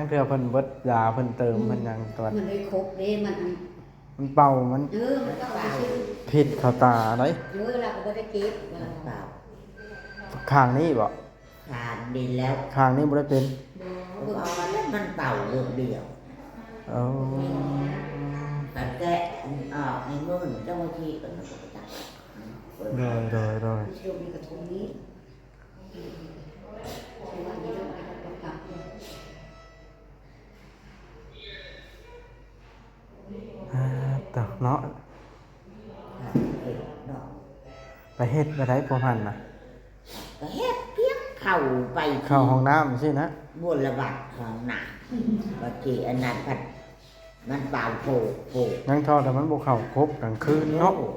ເພື່ອເພິ່ນເບິດຢາ ເພິ່ນເຕີມ ອືມ ເພິ່ນຫຍັງຕອນ ມັນໄດ້ຄົບເດ້ ມັນອັນ ມັນເປົ່າ ມັນ ເອີ ມັນກໍເອົາໄປຊື້ ພິດເຂົ້າຕາໄດ໋. ເອີ ລາວກໍບໍ່ໄດ້ເກັບ ມັນເປົ່າ ຂ້າງນີ້ບໍ? ຂ້າງນີ້ແລ້ວ ຂ້າງນີ້ບໍ່ໄດ້ເປັນ. ບໍ່ ເພາະວ່າມັນເປົ່າເລື່ອງດຽວ. ເອີ ຕັ້ງແຕ່ອອກໃນມື້ເຈົ້າໜ້າທີ່ກໍຍັງບໍ່ຈັກ. ໂດຍ ໂດຍ ໂດຍ. ອ່າ ຕະເນາະ ເນາະ ໄປເຮັດແນວໃດພວກຫັ້ນນະ? ກໍເຮັດພຽງເຂົ້າໄປ ເຂົ້າຫ້ອງນ້ຳຊີ້ນະ ບົວລະບັດຫ້ອງນ້ຳ ບັດທີ່ອັນນັ້ນພັດ ມັນເປົ່າໂພກໂພກ ຍັງເທົ່າແຕ່ມັນບໍ່ເຂົ້າກົກກາງຄືນເນາະ. ໂອ້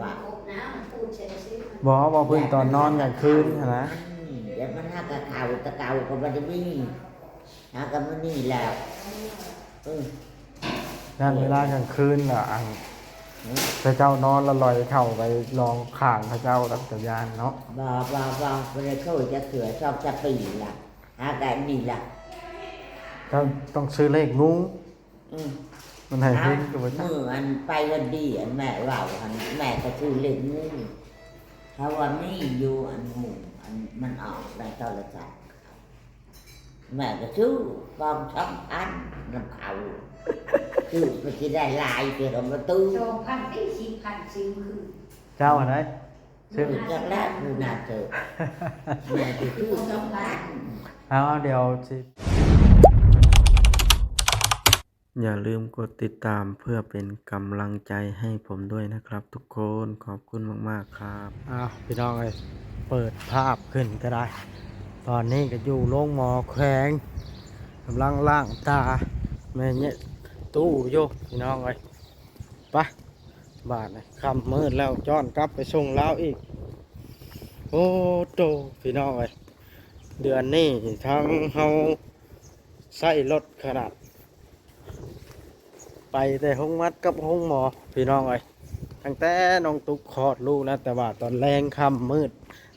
ວ່າ ບໍ່ ເວົ້າເພິ່ນຕອນນອນກາງຄືນຫັ້ນນະ. ອືມ ແລ້ວມັນຫາກະເຂົ້າແຕ່ເກົ່າກໍບໍ່ໄດ້ມີ ຫາກະມື້ນີ້ແລ້ວ. ເອີ ຢ້ານເວລາກາງຄືນລະ ອັນ ເຂົາເຈົ້ານອນລະລອຍເຂົ້າໄປລອງຂ້າງເຂົາເຈົ້າ ລະເປັນຕາຢ້ານເນາະ. ບໍ່ ບໍ່ ບໍ່ ບໍ່ໄດ້ເຄີຍຈັກເທື່ອ ສອງສາມປີລະ ຫາກະອັນນີ້ລະ ຕ້ອງ ຕ້ອງຊື້ເລກງູ. ອືມ ມັນໃຫ້ເຮັງກໍບໍ່ຈັກ. ມື້ອັນໄປວັນດີ ອັນແມ່ເວົ້າຫັ້ນ ແມ່ກໍຊື້ເລກງູ ເພາະວ່າມີຢູ່ອັນງູ ອັນມັນອອກໃນໂທລະສັບ ແມ່ກໍຊື້ປອງສອງພັນນຳເຂົາ ຊື້ໄປຊິໄດ້ຫຼາຍ ເທື່ອກໍບໍ່ຕື່ມ ສອງພັນ ຕິ ສິບພັນ ຊື້ຄືນ. ເຈົ້າອັນໃດ? ຊື້ ຈັກແລ້ວ ຜູ້ນັ້ນເທີ້ ແມ່ຊິຊື້ສອງພັນ. ເອົາ ດຽວຊິ ຢ່າລືມກົດຕິດຕາມເພື່ອເປັນກຳລັງໃຈໃຫ້ຜົມດ້ວຍນະຄັບທຸກຄົນ. ຂອບຄຸນມາກໆຄັບ. ອ້າວ ພີ່ນ້ອງເອີຍ ເປີດພາບຂຶ້ນກໍໄດ້. ຕອນນີ້ກໍຢູ່ໂຮງໝໍແຂວງ ກຳລັງລ້າງຕາແມ່ເຍະຕູ້ຢູ່ ພີ່ນ້ອງເອີຍ. ໄປ ບາດນີ້ຄ່ຳມືດແລ້ວ ຈ້ອນກັບໄປສົ່ງລາວອີກ. ໂອ້ໂຕ ພີ່ນ້ອງເອີຍ ເດືອນນີ້ທາງເຮົາໃຊ້ລົດຂະໜາດ ໄປແຕ່ໂຮງໝັດກັບໂຮງໝໍ ພີ່ນ້ອງເອີຍ. ຕັ້ງແຕ່ນ້ອງຕຸກຄອດລູກນະ ແຕ່ວ່າຕອນແລງຄ່ຳມືດ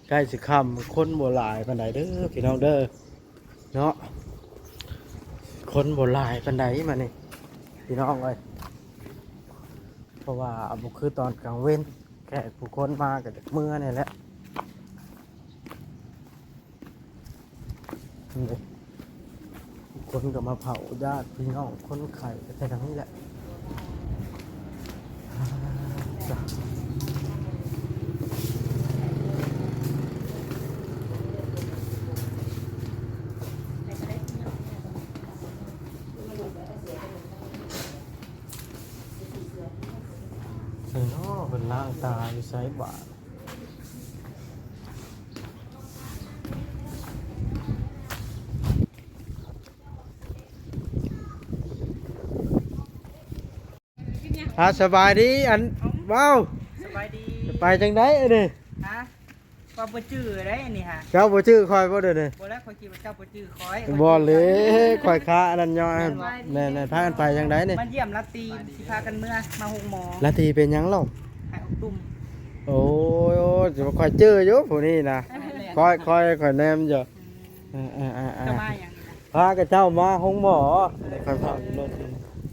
ໃກ້ຊິຄ່ຳ ຄົນບໍ່ຫຼາຍປານໃດເດີ ພີ່ນ້ອງເດີ ເນາະ. ຄົນບໍ່ຫຼາຍປານໃດມານີ້ ພີ່ນ້ອງເອີຍ ເພາະວ່າບໍ່ຄືຕອນກາງເວັນ ແຂກຜູ້ຄົນມາກໍຈະເມືອນີ້ແຫຼະ. ນີ້ ຄົນກໍມາເຝົ້າຍາດພີ່ນ້ອງຄົນໄຂ້ກໍແຖວນີ້ແຫຼະ. ໃສເນາະ ເພິ່ນລ້າງຕາຢູ່ໃສບາດ? ອ່າ ສະບາຍດີ ອັນ ເວົ້າ ສະບາຍດີ ໄປຈັ່ງໃດອັນນີ້? ຮະ? ວ່າບໍ່ຈື່ໄດ໋ອັນນີ້ຫະ. ເຈົ້າບໍ່ຈື່ຂ້ອຍບໍ່ເດີນີ້? ບໍ່ແລ້ວ ຂ້ອຍຄິດວ່າເຈົ້າບໍ່ຈື່ຂ້ອຍ. ບໍ່ເລີຍ ຂ້ອຍຄະອັນນັ້ນຍ້ອນ ແມ່ນ ແມ່ນ ພາກັນໄປຈັ່ງໃດນີ້? ມາຢ້ຽມລາຕີ ຊິພາກັນເມືອ ມາໂຮງໝໍ. ລາຕີເປັນຫຍັງລາວ? ໄຂ້ອອກຕຸ່ມ. ໂອ້ຍ ຂ້ອຍຈື່ຢູ່ຜູ້ນີ້ນະ ຂ້ອຍ ຂ້ອຍ ຂ້ອຍແນມຢູ່. ອືມ ເອີໆໆ ເຈົ້າມາຫຍັງນີ້ນະ? ພາຂະເຈົ້າມາໂຮງໝໍ ຂ້ອຍເຝົ້າຢູ່ລົດ.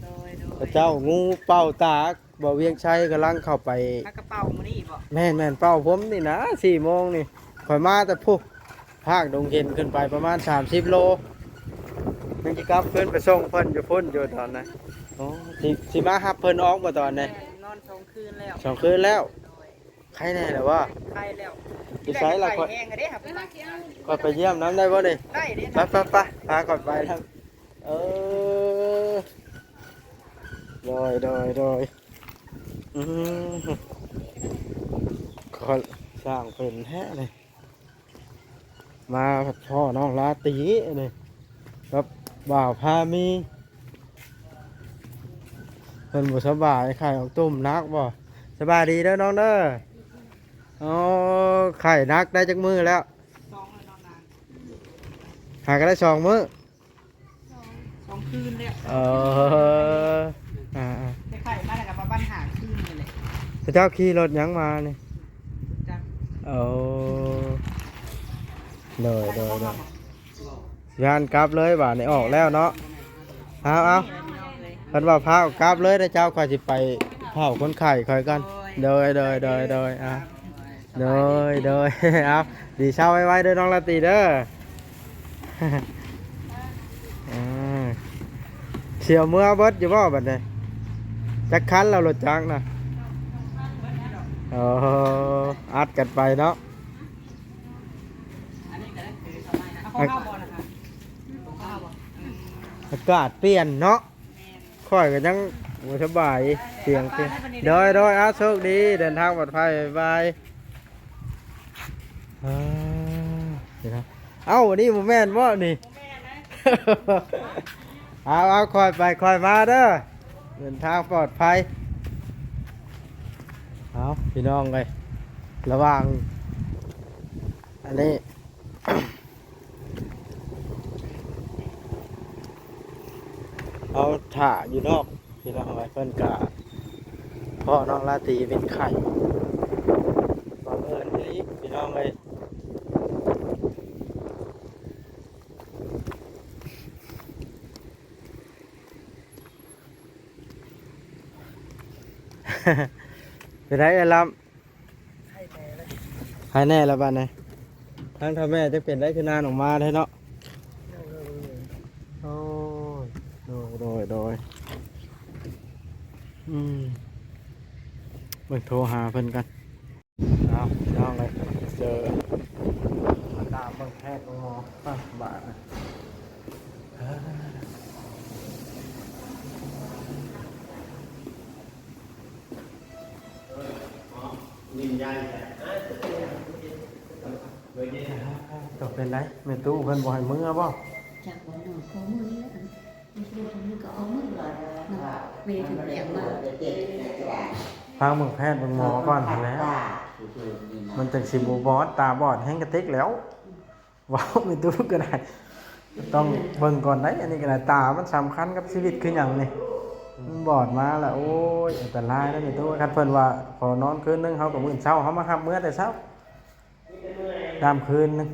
ໂດຍໆ ຂະເຈົ້າງູເປົ່າຕາ ບ່າວວຽງໄຊກຳລັງເຂົ້າໄປ. ພາກະເປົາມື້ນີ້ບໍ? ແມ່ນໆ ເປົ່າຜົມນີ້ນະ ສີ່ໂມງນີ້ ຂ້ອຍມາແຕ່ພຸ້ນ ພາກດົງເຫັນຂຶ້ນໄປປະມານສາມສິບໂລ ຍັງຊິກັບຄືນໄປສົ່ງເພິ່ນຢູ່ພຸ້ນຢູ່ຕອນນັ້ນ. ໂອ້ ຊິ ຊິມາຮັບເພິ່ນອອກບໍ່ຕອນນີ້? ແມ່ນ ນອນສອງຄືນແລ້ວ ສອງຄືນແລ້ວ. ໂດຍ ໄຄແນ່ແລ້ວບໍ່? ໄຄແລ້ວ. ຢູ່ໃສລະ? ຂ້ອຍ ຂ້ອຍໄປຢ້ຽມນຳໄດ້ບໍ່ນີ້? ໄດ້ເດ້. ໄປໆໆ ພາຂ້ອຍໄປນຳ. ເອີ ໂດຍໆ ອືມ ຂ້ອຍສ້າງເປັນແທ້ນີ້. ມາພໍ້ນ້ອງລາຕີນີ້ ກັບບ່າວພາມີ ເພິ່ນບໍ່ສະບາຍ ໄຂ້ອອກຕຸ່ມໜັກບໍ່? ສະບາຍດີເດີນ້ອງເດີ. ໂອ້ ໄຂ້ໜັກໄດ້ຈັກມື້ແລ້ວ? ສອງແລ້ວນ້ອງນາງ. ຫາກໍໄດ້ສອງມື້. ສອງ ສອງຄືນແລ້ວ. ເອີ ອ່າໆ ໄປໄຂ້ມາແລ້ວກໍປະມານຫ້າຄືນນີ້ແຫຼະ. ເຈົ້າຂີ່ລົດຫຍັງມານີ້? ຈັກ. ໂອ້ ໂດຍໆໆ ຢ້ານກັບເລີຍບາດນີ້ ອອກແລ້ວເນາະ. ເອົາ ເອົາ ເພິ່ນວ່າຟ້າວກັບເລີຍເດີເຈົ້າ ຂ້ອຍຊິໄປເຝົ້າຄົນໄຂ້ຂ້ອຍກ່ອນ. ໂດຍ ໂດຍ ໂດຍ ໂດຍ ເອົາ ໂດຍ ໂດຍ ເອົາ ດີເຊົາໄວໆເດີນ້ອງລາຕີເດີ. ອືມ ຊິເອົາເມືອເບິດຢູ່ບໍ່ບັດນີ້? ຈັກຄັນແລ້ວລົດຈັກນະ? ໂອ້ ອັດກັນໄປເນາະ. ອາ ອາກາດປ່ຽນເນາະ. ຂ້ອຍກໍຍັງບໍ່ສະບາຍ ສຽງເປັນ ໂດຍ ໂດຍ ເອົາ ໂຊກດີ ເດີນທາງປອດໄພ ບາຍບາຍ. ເອົ້າ ນີ້ບໍ່ແມ່ນບໍ່ນີ້? ເອົາ ເອົາ ຄ່ອຍໄປຄ່ອຍມາເດີ ເດີນທາງປອດໄພ. ເອົາ ພີ່ນ້ອງເອີຍ ລະຫວ່າງອັນນີ້ ເຮົາຖ້າຢູ່ນອກພີ່ນ້ອງເອີຍ ເພິ່ນກະເພາະນ້ອງລາຕີເປັນໄຂ້ ບັງເອີນອີ່ຫຼີພີ່ນ້ອງເອີຍ. ເປັນໃດເອື້ອຍລຳ? ໃຫ້ແນ່ລະບາດນີ້ ທາງເຖົ້າແມ່ຈັກເປັນໄດ ຄືນານອອກມາແທ້ເນາະ. ໂອ້ຍ ໂດຍ ໂດຍ ໂດຍ ອືມ ເບິ່ງໂທຫາເພິ່ນກ່ອນ. ເອົາ ພີ່ນ້ອງເອີຍ ເຈີມາຕາມເບິ່ງແພດເບິ່ງໝໍ ບາດ ວິນຍານແຫຼະ ຕົກເປັນໄດ ແມ່ຕູ້ເພິ່ນບໍ່ໃຫ້ເມືອບໍ່? ຈັກວ່ານ້ອງຂໍເມືອແລ້ວ ມັນກໍເອົາເມືອ ເນາະ ແມ່ເພິ່ນກໍຢາກມາ ພາເບິ່ງແພດເບິ່ງໝໍກ່ອນຫັ້ນແຫຼະ ມັນຈັ່ງຊິບໍ່ບອດ ຕາບອດແຮງກະຕິກແລ້ວ. ເວົ້າແມ່ຕູ້ກໍໄດ້ ຕ້ອງເບິ່ງກ່ອນໄດ໋ ອັນນີ້ກໍໄດ້ ຕາມັນສຳຄັນກັບຊີວິດຄືຫຍັງນີ້ ມັນບອດມາລະ ໂອ້ຍ ອັນຕະລາຍເດ້ແມ່ຕູ້. ຄັນເພິ່ນວ່າຂໍນອນຄືນໜຶ່ງ ເຮົາກໍມື້ເຊົ້າເຮົາມາຮັບເມືອແຕ່ເຊົ້າ ຍາມຄືນໜຶ່ງ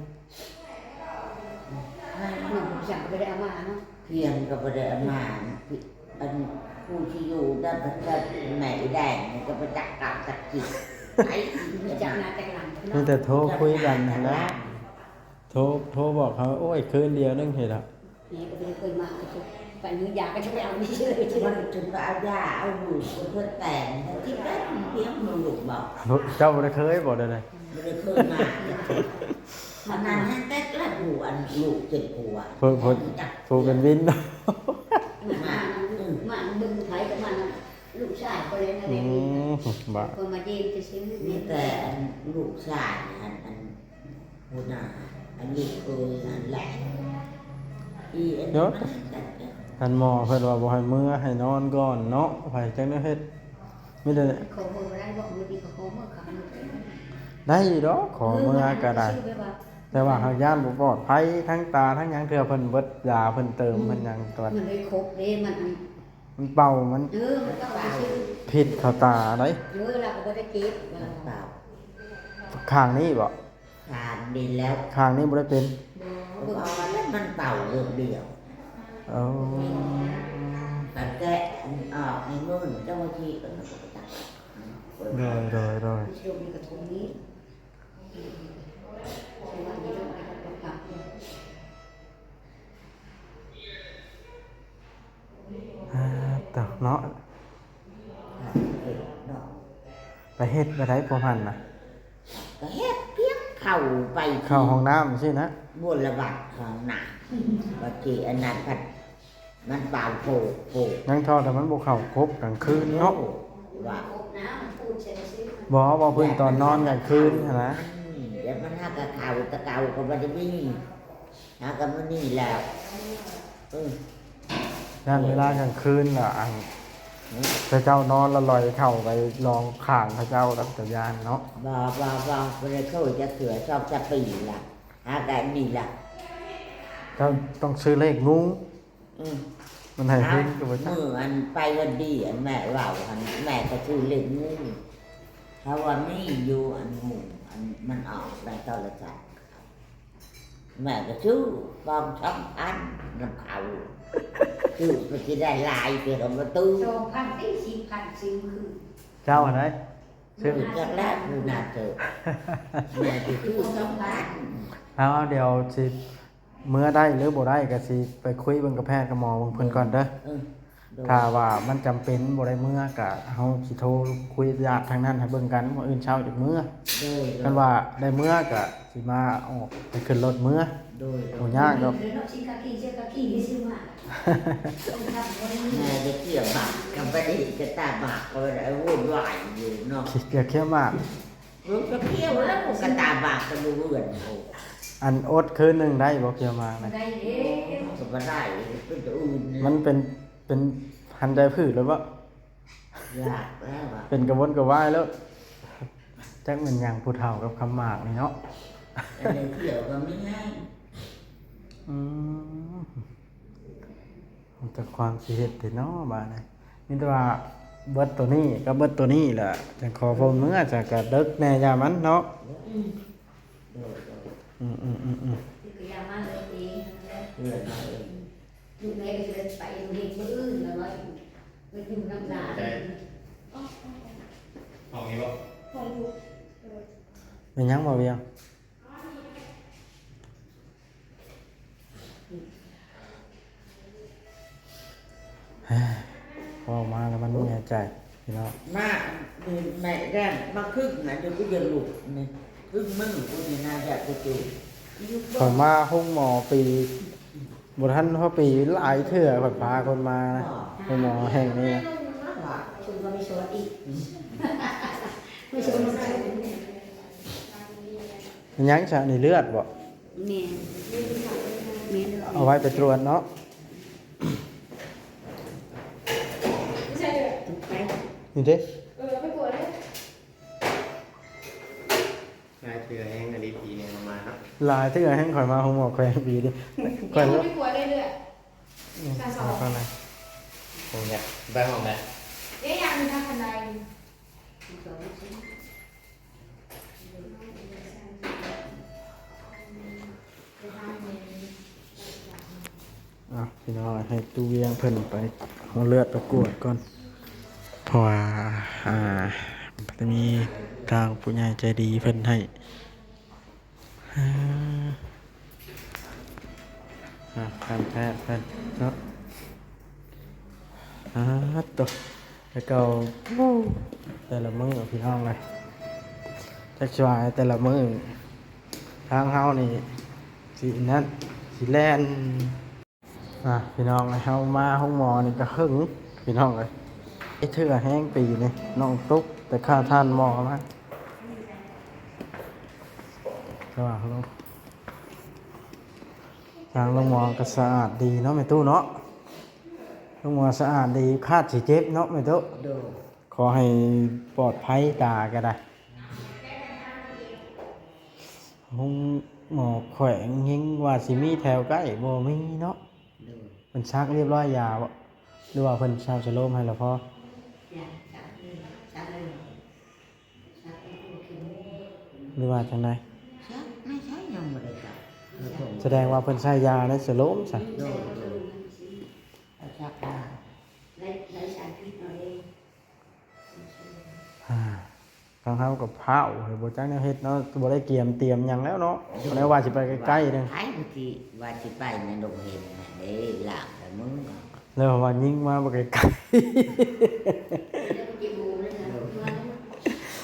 ພຽງກໍບໍ່ໄດ້ເອົາມາ ອັນຜູ້ທີ່ຢູ່ນຳກັບແມ່ອີແດງນີ້ກໍບໍ່ຈັກກັບຈັກກິນ ໄປ ບໍ່ຈັກໜ້າຈັກຫຼັງເນາະ ມີແຕ່ໂທຄຸຍກັນຫັ້ນແຫຼະ. ໂທ ໂທບອກເຂົາ ໂອ້ຍ ຄືນດຽວໜຶ່ງເຮັດລະ ແມ່ກໍບໍ່ໄດ້ເຄີຍມາ ກໍຈະໄປຊື້ຢາ ກໍຈະໄປເອົານີ້ເລີຍ ມັນຈົນໄປເອົາຢາ ເອົາຫູເພື່ອແຕ່ງ ທີ່ແປ້ງພຽງມັນລູກບອກ ເຈົ້າບໍ່ໄດ້ເຄີຍບໍ່ ແນວໃດ? ບໍ່ໄດ້ເຄີຍມາ ຂະໜາດແຮງແຕກລະ ຜູ້ອັນລູກເຈັບຫົວ ຜູ້ ຜູ້ ຜູ້ເປັນວິນ ມາ ມາເບິ່ງໃຜກໍມານຳລູກຊາຍ ກໍເລີຍນັ້ນແຫຼະ ອືມ ບາດ ກໍມາເຢັນຊື່ໆ ມີແຕ່ອັນລູກຊາຍຫັ້ນ ອັນ ຫົວໜ້າ ອັນນີ້ຄືອັນແລກ ອີອັນ ເນາະ ອັນໝໍເພິ່ນວ່າບໍ່ໃຫ້ເມືອ ໃຫ້ນອນກ່ອນເນາະ ໃຜຈັກແນວເຮັດ ມີແຕ່ ຂໍເມືອບໍ່ໄດ້ບໍ່? ມື້ນີ້ກໍຂໍເມືອຄັກ ໄດ້ຢູ່ດອກ ຂໍເມືອກໍໄດ້ ເອີ ແຕ່ວ່າຫາກຢ້ານບໍ່ປອດໄພ ທັງຕາທັງຫຍັງ ເທື່ອເພິ່ນເບິດຢາ ເພິ່ນເຕີມ ອືມ ເພິ່ນຫຍັງຕົວະ ມັນໄດ້ຄົບເດ້ ມັນ ມັນເປົ່າ ມັນ ເອີ ມັນເປົ່າຊື່ ພິດເຂົ້າຕາໄດ໋ ເອີ ລາວກໍບໍ່ໄດ້ເຈັບ ມັນເປົ່າ ຂ້າງນີ້ບໍ່? ຂ້າງນີ້ແລ້ວ ຂ້າງນີ້ບໍ່ໄດ້ເປັນ ບໍ່ ເບິ່ງ ເພາະວ່າມັນເປົ່າເລື່ອງດຽວ ເອີ ຕັ້ງແຕ່ອອກໃນມື້ເຈົ້າໜ້າທີ່ ໂດຍ ໂດຍ ໂດຍ ອ່າ ຕະເນາະ ເນາະ ໄປເຮັດບໍ່ໄດ້ພວກຫັ້ນນະ ກໍເຮັດພຽງເຂົ້າໄປ ເຂົ້າຫ້ອງນ້ຳຊີ້ນະ ບົວລະວັດຫ້ອງນ້ຳ ວ່າຊິອັນນັ້ນພັດ ມັນເປົ່າໂພກໂພກ ຍັງເທົ່າແຕ່ມັນບໍ່ເຂົ້າກົກກາງຄືນເນາະ ວ່າ ບໍ່ ເວົ້າເພິ່ນຕອນນອນກາງຄືນຫັ້ນນະ ອືມ ແລ້ວມັນຫາກະເຂົ້າແຕ່ເກົ່າກໍບໍ່ໄດ້ມີ ຫາກັນມື້ນີ້ແລ້ວ ເອີ ຢ້ານເວລາກາງຄືນລະ ອັນ ເຂົາເຈົ້ານອນລະລອຍເຂົ້າໄປລອງຂ້າງເຂົາເຈົ້າ ລະເປັນຕາຢ້ານເນາະ ບໍ່ ບໍ່ ບໍ່ ບໍ່ໄດ້ເຄີຍຈັກເທື່ອ ສອງສາມປີລະ ຫາກັນນີ້ລະ ເຈົ້າຕ້ອງຊື້ເລກງູ ອືມ ມັນໃຫ້ເຫັນກໍບໍ່ຈັກ ມື້ອັນໄປວັນດີ ອັນແມ່ເວົ້າຫັ້ນ ແມ່ກໍຊື້ເລກງູ ເຂົາວ່າມີຢູ່ ອັນງູ ອັນມັນອອກໃນໂທລະສັບ ແມ່ກໍຊື້ປອງສອງພັນນຳເຂົາ ຊື້ກໍຊິໄດ້ຫຼາຍ ເທື່ອກໍບໍ່ຕື່ມ ສອງພັນ ຕິ ສິບພັນ ຊື້ຄື ເຈົ້າຫັ້ນໃດ໋ ຊື້ ຈັກແລ້ວ ຜູ້ນັ້ນເທີ ແມ່ຊິຊື້ ສອງພັນ ເອົາ ດຽວຊິເມືອໄດ້ຫຼືບໍ່ໄດ້ ກໍຊິໄປຄຸຍເບິ່ງກັບແພດກັບໝໍເບິ່ງເພິ່ນກ່ອນເດີ. ເອີ ໂດຍ ຖ້າວ່າມັນຈຳເປັນບໍ່ໄດ້ເມືອ ກະເຮົາຊິໂທຄຸຍຍາດທາງນັ້ນໃຫ້ເບິ່ງກັນ ມື້ອື່ນເຊົ້າຈະເມືອ. ໂດຍ ຄັນວ່າໄດ້ເມືອກະຊິມາອອກໄປຂຶ້ນລົດເມືອ. ໂດຍ ໂດຍ ບໍ່ຍາກດອກ. ແມ່ໄດ້ຂຽວໝາກກັບໄປອີກ ກະຕາໝາກກໍໄດ້ວຸ່ນວາຍຢູ່ເນາະ. ຂຽວ ຂຽວໝາກ ເອີ ກະຂຽວແລ້ວ ກະຕາໝາກກໍຢູ່ເຮືອນ. ອັນ ອົດຄືນໜຶ່ງໄດ້ບໍ່ ຂຽວໝາກນະ? ໄດ້ເດ້ ກໍບໍ່ໄດ້ ເປັນຕົວອື່ນ ມັນເປັນ ເປັນພັນໃຈພືດແລ້ວບໍ່? ຢາກແລ້ວອະ ເປັນກະວົນກະວາຍແລ້ວ. ຈັກແມ່ນຫຍັງຜູ້ເຖົ້າກັບຄຳໝາກນີ້ເນາະ. ອັນໃດຂຽວກໍມີແຮງ. ອືມ ມີແຕ່ຄວາມຊິເຮັດແທ້ເນາະບາດນີ້. ມີແຕ່ວ່າເບິດໂຕນີ້ກັບເບິດໂຕນີ້ແຫຼະ ຈັ່ງຂໍພົມເມືອ ຈັ່ງກະເດິກແດ່ຢ່າມັນເນາະ. ອືມ ໂດຍ ໂດຍ ອືມໆໆໆ ຄືກະຢ່າມາເລີຍຕິ ເພື່ອນເຮົາເອງ. ລູກແມ່ກໍຊິໄດ້ໄປເຮັດມື້ອື່ນແລ້ວວ່າ ໄປຢູ່ນຳຫຼານ. ຫ້ອງນີ້ບໍ່? ຫ້ອງຢູ່. ແມ່ນຫຍັງບໍ່ວຽງ? ເວົ້າມາແລ້ວມັນເມື່ອຍໃຈພີ່ນ້ອງ. ມາ ແມ່ແດງມາຄຶກນະ ດຽວກູຈະລຸກນີ້ ຄຶກມື້ກູນີ້ນະ ຢາກຈະຈູ. ຂ້ອຍມາໂຮງໝໍປີ ບໍ່ທັນພໍປີ ຫຼາຍເທື່ອຂ້ອຍພາຄົນມານະ ໂຮງໝໍແຫ່ງນີ້ນະ. ເປັນຫຍັງຊະ ນີ້ເລືອດບໍ່? ແມ່ນ ແມ່ນ ເອົາໄວ້ໄປກວດເນາະ. ໄປ ນີ້ເດ້ ເອີ ໄປກວດເດ້. ຫຼາຍເທື່ອແຮງອີ່ຫຼີປີນີ້ມາເນາະ. ຫຼາຍເທື່ອແຮງຂ້ອຍມາໂຮງໝໍແຂວງປີນີ້ ຂ້ອຍ ໄປກວດເລື້ອຍໆ. ອືມ ຊັ້ນສອງ ຫ້ອງໃດ? ຫ້ອງໃດ? ໄປຫ້ອງໃດ? ເດ້ ຢ່າງທາງຄັນໄດ. ອ່ະ ພີ່ນ້ອງ ໃຫ້ຕູ້ວຽງເພິ່ນໄປເອົາເລືອດໄປກວດກ່ອນ ເພາະວ່າ ອ່າ ຈະມີທາງຜູ້ໃຫຍ່ໃຈດີເພິ່ນໃຫ້ ອ່າ ອ່າ ທາງແພດເພິ່ນເນາະ. ອ່າ ໂຕ ແຕ່ເກົ່າ ໂອ້ ແຕ່ລະມື້ພີ່ນ້ອງເອີຍ ຈັກຊິວ່າແຕ່ລະມື້ ທາງເຮົານີ້ຊິນັ້ນ ຊິແລ່ນ. ອ່າ ພີ່ນ້ອງເອີຍ ເຮົາມາໂຮງໝໍນີ້ກໍເຫິງພີ່ນ້ອງເອີຍ ເທື່ອແຮງປີນີ້ ນ້ອງຕົກແຕ່ຄ່າທ່ານໝໍມາ ແຕ່ວ່າທາງໂຮງໝໍກໍສະອາດດີເນາະແມ່ຕູ້ເນາະ. ໂຮງໝໍສະອາດດີ ຄາດຊິເຈັບເນາະແມ່ຕູ້. ໂດຍ ຂໍໃຫ້ປອດໄພຕາກໍໄດ້. ໂຮງໝໍແຂວງເຮັງວ່າຊິມີແຖວໃກ້ ບໍ່ມີເນາະ. ໂດຍ ເພິ່ນສັກຮຽບຮ້ອຍຢາບໍ່ ຫຼືວ່າເພິ່ນເຊົາສະໂລມໃຫ້ລະພໍ ຫຼືວ່າຈັ່ງໃດ? ສະແດງວ່າເພິ່ນໃສ່ຢາໃນສະໂລມຊະ. ໂດຍ ໂດຍ ສັກຢາ ອ່າ ທາງເຮົາກໍພ້າວ ບໍ່ຈັກແນວເຮັດເນາະ ບໍ່ໄດ້ກຽມຕຽມຫຍັງແລ້ວເນາະ. ໂດຍ ແນວວ່າຊິໄປໃກ້ໆ ເດ້ ໃຜຊິວ່າຊິໄປໃນດົງເຫັນຫັ້ນເດ້ ຫຼາກແຕ່ມຶງ ແລ້ວວ່າຍິງມາບໍ່ໄກໆ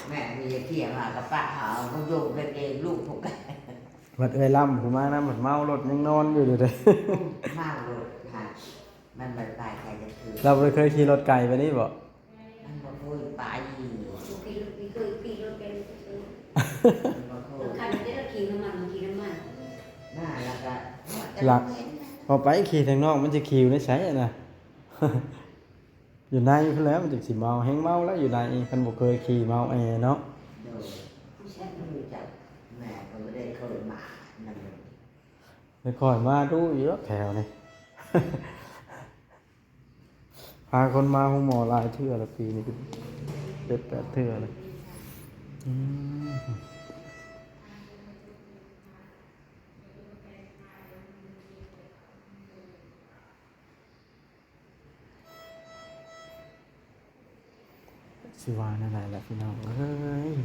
ແມ່ນ ຢ່າເຖຽງ ຫາກະປະເອົາ ບໍ່ຢູ່ເປັນເອງ ລູກພວກ ບັດເອື້ອຍລ້ຳຜູ້ມານຳ ບັດເມົາລົດຍັງນອນຢູ່ຢູ່ເດ້ ເມົາລົດ ມັນບໍ່ໄປໃສຈັກເທື່ອ ລາວບໍ່ໄດ້ເຄີຍຂີ່ລົດໄກປານນີ້ບໍ່? ມັນບໍ່ເຄີຍໄປ ບໍ່ເຄີຍຂີ່ລົດ ບໍ່ເຄີຍ ມັນບໍ່ເຄີຍ ຄັນໄດ້ຂີ່ນ້ຳມັນ ມັນຂີ່ນ້ຳມັນ ມາແລ້ວກໍ ຫຼັກ ພໍໄປຂີ່ທາງນອກ ມັນຊິຂີ່ຢູ່ໃນໃສຫັ້ນນະ ຢູ່ໃນພຸ້ນແຫຼະ ມັນຈັ່ງຊິເມົາ ແຮງເມົາແລ້ວຢູ່ໃນ ຄັນບໍ່ເຄີຍຂີ່ເມົາແອເນາະ. ໂດຍ ແມ່ກໍບໍ່ໄດ້ເຄີຍມານຳ ໄດ້ຄ່ອຍມາດູຢູ່ດອກແຖວນີ້ ພາຄົນມາໂຮງໝໍຫຼາຍເທື່ອລະ ປີນີ້ເຈັດແປດເທື່ອລະ. ອືມ. ຊິວ່າແນວໃດລະພີ່ນ້ອງເອີຍ.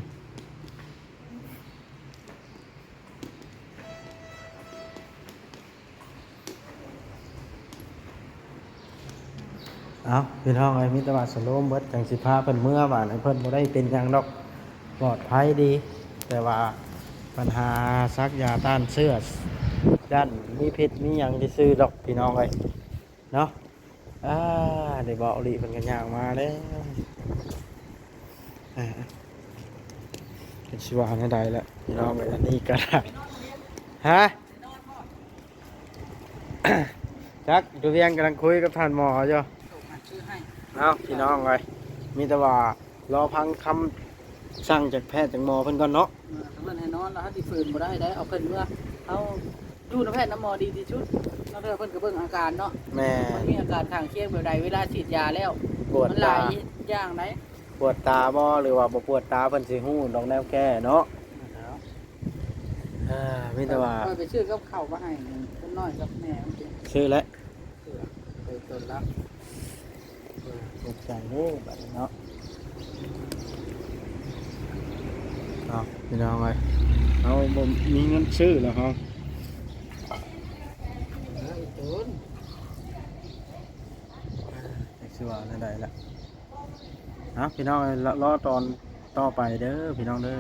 ເອົ້າ ພີ່ນ້ອງເອີຍ ມີແຕ່ວ່າສະໂລມເບິດ ຈັ່ງຊິພາເພິ່ນເມືອບາດນີ້. ເພິ່ນບໍ່ໄດ້ເປັນຫຍັງດອກ ປອດໄພດີ ແຕ່ວ່າບັນຫາສັກຢາຕ້ານເຊື້ອ ຢ້ານມີພິດມີຫຍັງຊື່ໆດອກ ພີ່ນ້ອງເອີຍເນາະ. ອ່າ ໄດ້ເວົ້າອີ່ຫຼີ ເພິ່ນກໍຍ່າງມາແລ້ວ. ອ່າ ເພິ່ນຊິວ່າແນວໃດລະ ພີ່ນ້ອງເອີຍ. ອັນນີ້ກໍໄດ້ ຮະ ຈັກ ຢູ່ວຽງກຳລັງຄຸຍກັບທ່ານໝໍຢູ່. ເອົ້າ ພີ່ນ້ອງເອີຍ ມີແຕ່ວ່າລໍຟັງຄຳສັ່ງຈາກແພດຈາກໝໍເພິ່ນກ່ອນເນາະ. ເອີ ຖ້າເພິ່ນໃຫ້ນອນແລ້ວ ເຮົາຊິຝືນບໍ່ໄດ້ເດ້ ເອົາເພິ່ນເມືອ ເຮົາຢູ່ນຳແພດນຳໝໍດີທີ່ສຸດເນາະ. ເທື່ອເພິ່ນກໍເບິ່ງອາການເນາະ. ແມ່ນ ມັນມີອາການຂ້າງຄຽງແບບໃດ ເວລາສີດຢາແລ້ວ. ປວດຕາ ມັນຫຼາຍຢ່າງໃດ. ປວດຕາບໍ່ ຫຼືວ່າບໍ່ປວດຕາ ເພິ່ນຊິຮູ້ດອກແນວແກ້ເນາະ. ເອີ ມີແຕ່ວ່າ ຂ້ອຍໄປຊື້ກັບເຂົ້າມາໃຫ້ຄົນນ້ອຍກັບແມ່ມັນກິນ. ຊື້ແລ້ວ ໄປຕົ້ນລະ ເອີ ຂອບໃຈເດີບາດນີ້ເນາະ. ເອົາ ພີ່ນ້ອງເອີຍ ເຮົາບໍ່ມີເງິນຊື້ແລ້ວເຮົາ. ເອີ ອີ່ຕົນ ຈັກຊິວ່າແນວໃດລະ. ເອົາ ພີ່ນ້ອງເອີຍ ລໍຕອນຕໍ່ໄປເດີ ພີ່ນ້ອງເດີ.